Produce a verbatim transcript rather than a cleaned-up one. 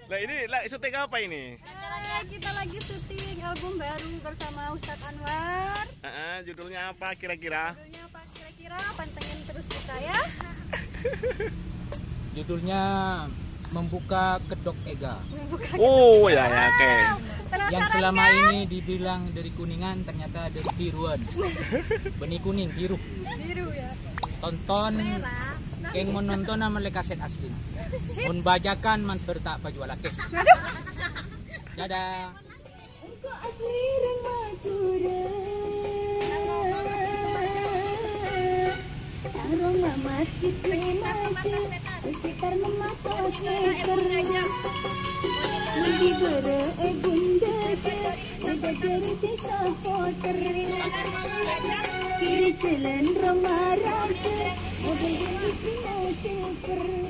Lah, ini lah syuting apa ini? Eh, kita lagi syuting album baru bersama Ustadz Anwar. Heeh, judulnya apa kira-kira? Judulnya apa kira-kira? Pantengin terus kita ya. Judulnya Membuka Kedok Ega. Membuka kedok. Oh, ya, ya, oke. Yang selama ini dibilang dari Kuningan, ternyata dari Biruan. Beni kuning, biru. Biru ya. Tonton, keng mau nonton sama le kaset asli. Mun bajakan mantur tak pajual lagi. Dadah. Engko' asli rèng Madhurâ. Aroma masjid è Maja, sekitar enam ratus meter. Mandi bârâ è Bundâjâ, ada dari desa Poter. Kiri jalan Roma Raja, ada yang di Pina Silver.